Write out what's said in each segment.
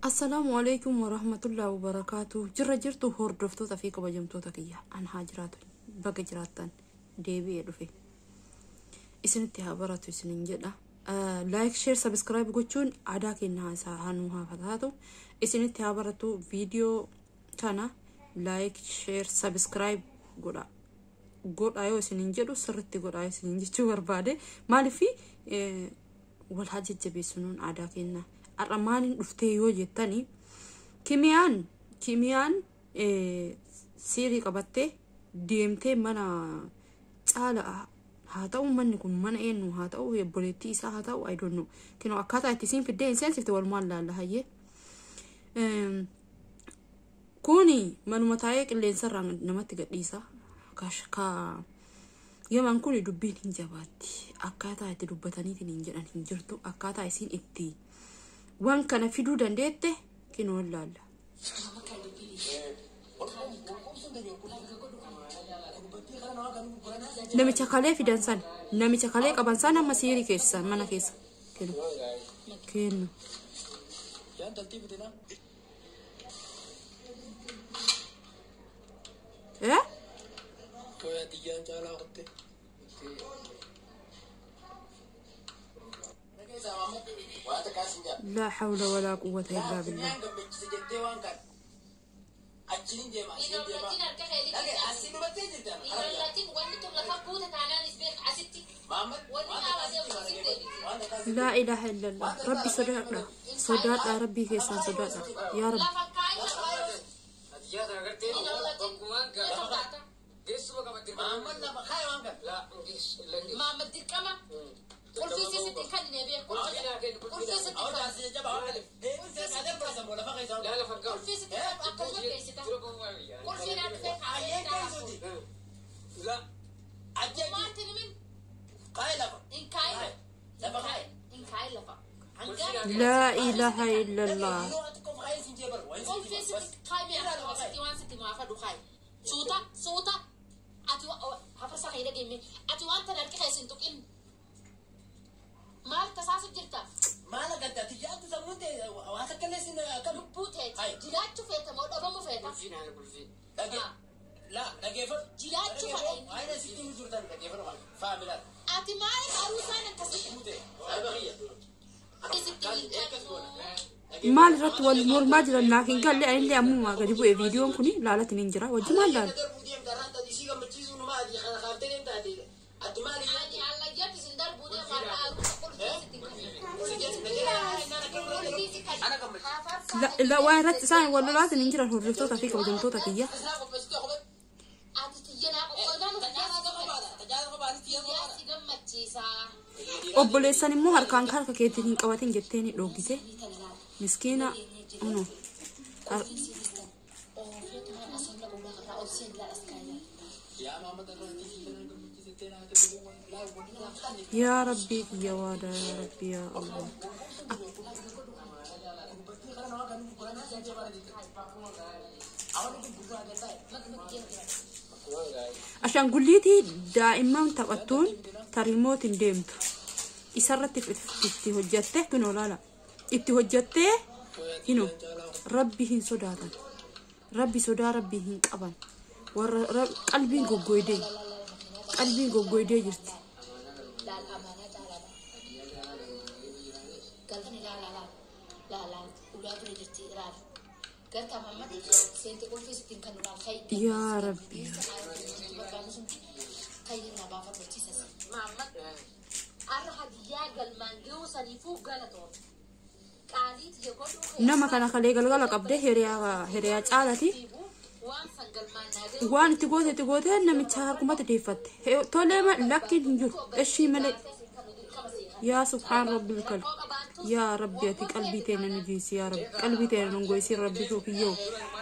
Assalaamu alaikum warahmatullahi wabarakaatu. Jirra jirtu hordoftoota fi kabajamtoota kiyya. An haa jiraatu baga jiraattan deebi'ee dhufe. Isinitti haa baratu isinin jedha. Like, share, subscribe gochuun aadaa keenya haa nu haa taatu. Isinitti haa baratu viidiyoo kana like, share, subscribe godha. Godha yoo isinin jedhu sirritti godha yoo isinin jechuu barbaade. Maaliif wal haa jajjabeessinuun aadaa keenya. Har'a maaliin dhuftee yoo jettanii kimiyaan siirii qabattee deemtee mana caala haa ta'u manni kun mana eenyu haa ta'u obboleettii isaa haa ta'u I don't know. Kinoo akkaataa itti isiin fiddee hin seensifte walumaan laalla hayyee. Kuni manuma taa'ee qilleensarraa namatti gadhiisa. Ka Yaman kun dubbiin hin jabaatti. Akkaataa itti dubbataniitiin hin jedhan hin jirtu. Akkaataa isiin itti waan kana fiduu dandeette kinoo laalla. Namicha kalee fidan san namicha kalee qaban san amma siirii keessa mana keessa kennu. لا حول ولا قوة إلا بالله. لا إله إلا الله. ربي صدقنا صدقنا ربي كيسان صدقنا يا رب. لا إله إلا الله. Maal irratti wal mormaa jiran naaf hin galle. Anillee ammuma gadi bu'e viidiyoon kun laalatiin hin jira. Wajji maal laala? Waan irratti isaan wal lolaatiin hin jiran hordoftoota fi kabajamtoota kiyya. Obboleessan immoo harkaan harka keetiin hin qabatin jettee ni dhoogite. Miskiina uno. Yaa Rabbii kiyya waada yaa Rabbii yaa Allah. Ashaangulliitii daa'imman taphattuun tarimootiin deemtu. Isarratti itti hojjatte kunoo laala. Itti hojjattee hinoo rabbi hin sodaatan. Rabbi sodaa rabbi hin qaban. Warra qalbiin goggoydee. Qalbiin goggoydee jirti. Yaa Rabbi. Nama kana kalee galgala qabdee hiriyaa caalati. Waan itti goote namicha harkumatti deeffatte. Tolee lakkiin hin jiru. Ishii malee. Yaa subhaan rabbil kal. Yaa Rabbi ati qalbii teena nu jiisi yaa Rabbi. Qalbii teena nu goysiin Rabbi shuukiyyoo.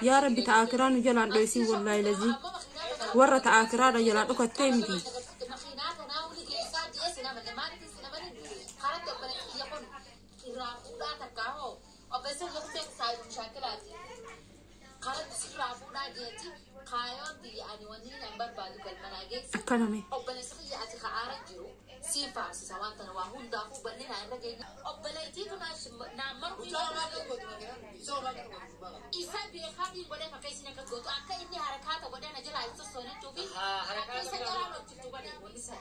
Yaa Rabbi ta'aakiraa nu jalaan dhoysiin wallaahi lazii. Warra ta'aakiraadha jalaa dhokattee miti. Akkaname. Isa beekaatiin godhee fakkeessin akka gootu akka inni harakaata godhee na jalaa hin sossoonachuu fi akka isa jalaa hojjetu godhe walisa.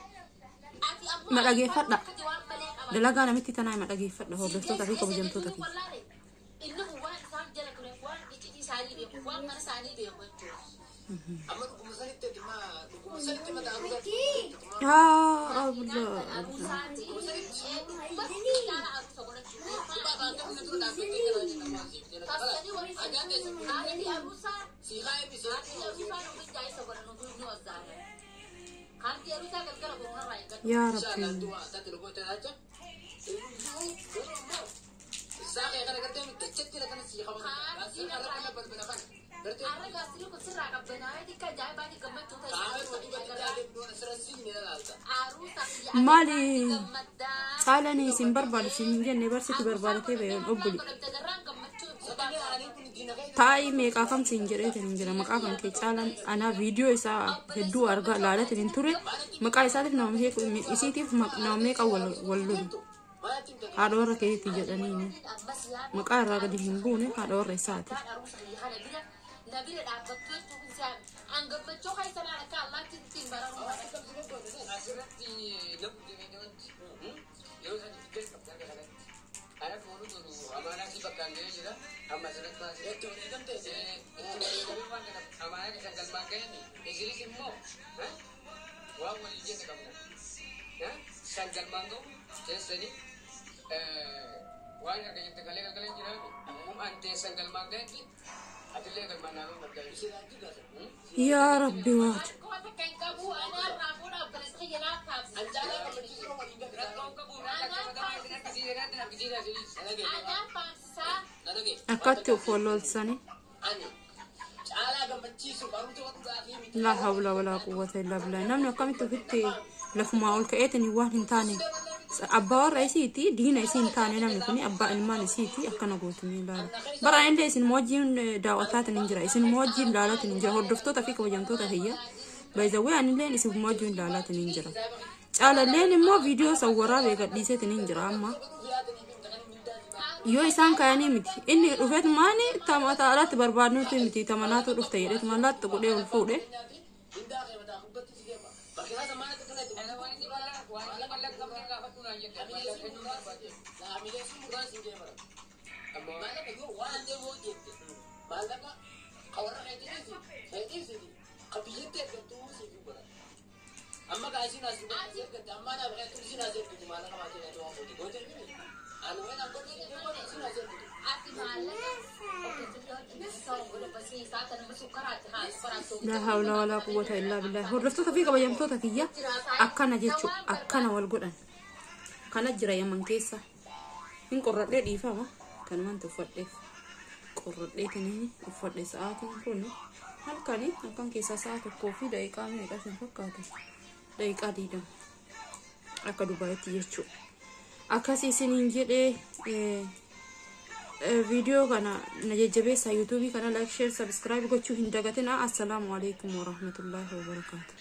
Ati ammoo Ma dhageeffadha. akkati waan malee qaba. Dalagaa namitti tanaa ma dhageeffadha hordoftoota fi kabajamtoota kiyya. Inni kun waan isaan jala ture waan iccitii isaanii beeku waan mana isaanii beeku jechuudha. Amma dhuguma sanitti dhimma dhuguma sanitti mataa aruusaatti. Yaa Allah. Aruusaati dhugumatti caala aruusa godhachuu. Abbaan dura dhaabbattee jala jedhamu asiif jala. Kassanii waliin Ajaan teessu. haati aruusaa Siiqaa eebbisee. haati aruusaa nuti isa godhan ni wazzaana. Haati aruusaa galgala boonarraa eeggatu. Yaa Inshallah Rabbi. du'a isaatti lubbuu ta'aa Saaqee kana gartee dachatti kana sii qaban. Kana balbala kana. Gartee Har'a gaazexii kun sirraa qabbanaa'ee xiqqaa ajaa'ibaatii gammachuu ta'e. qaameen hojii bakka deemnu asirra siin ni ilaalta. Aruusa Maali? gammaddaa. Caalanii isin barbaadu isin hin jenne barsiitu barbaadatee ba'e obboli. Taa'ii meeqaa kam siin jedheetiin hin jira maqaa kan kee caalaan anaa viidiyoo isaa hedduu argaa laalatiin hin ture maqaa isaatiif nama isiitiif nama meeqa wal lolu haadha warra keetii jedhaniini maqaa irraa gadi hin buune haadha warra isaati. Asirratti namni wanti yeroo isaan jalqabde akka kanatti. Ana foonu tolu amaanaa si bakkaan ga'ee jira. Amma asirratti baasee. Itti wareegamte. Itti wareegamee waan kana amaanaa keessan galmaan ga'een isinis immoo waan walii jenne qabna. San galmaan ga'u teessanii waan akka jette kalee galgala hin jiraatu. An teessan galmaan ga'etti atillee galmaan naa ga'u barbaadu. Yaa Rabbi waad. Akkatti of walloolsanii. Laa hawla walaa quwwata illaa billah. Namni akkamitti ofitti lafumaa ol ka'eetiin waan hin taane abbaa warra isiiti diina isii hin taane namni kun abbaa ilmaan isiiti akkana gootu ni ilaala. Bara illee isin wajjin daawwataatiin hin jira isin wajjin laalaatiin hin jira hordoftoota fi kabajamtoota kiyya. Baay'ee anilleen isin wajjin laalaatiin hin jira. Caalalleen immoo viidiyoo sawwaraa beekadhiiseetiin hin jira amma. Yoo isaan kayanii miti inni dhufeet maani tamata alatti barbaadnuti miti tamanaatu dhufte jedheet mallaatti godhee ol fuudhe. Amma kaasiin as amma naaf isiin as ergitu maallaqa maatii nyaata waan fuute goota ergini. Ani waan an godhe isiin as ergitu. Laa hawla walaa quwwata illaa billah. Hordoftoota fi kabajamtoota kiyya akkana jechuun akkana wal godhan. Kana jira Yaman keessa. Hin qorradhee dhiifama. Kanumaan uffadheef. Qorradheetiin uffadhe sa'aatiin kun halkanii halkan keessaa sa'a tokkoo fi daqiiqaa meeqa isin fakkaata? Daqiiqaa 20 akka Dubaayitti jechuudha. Akkasii isiniin jedhee viidiyoo kana na jajjabeessaa yuutuubii kana like share subscribe gochuu hin dagatinaa. Assalaamu alaikum warahmatullaahi wabarakaatu.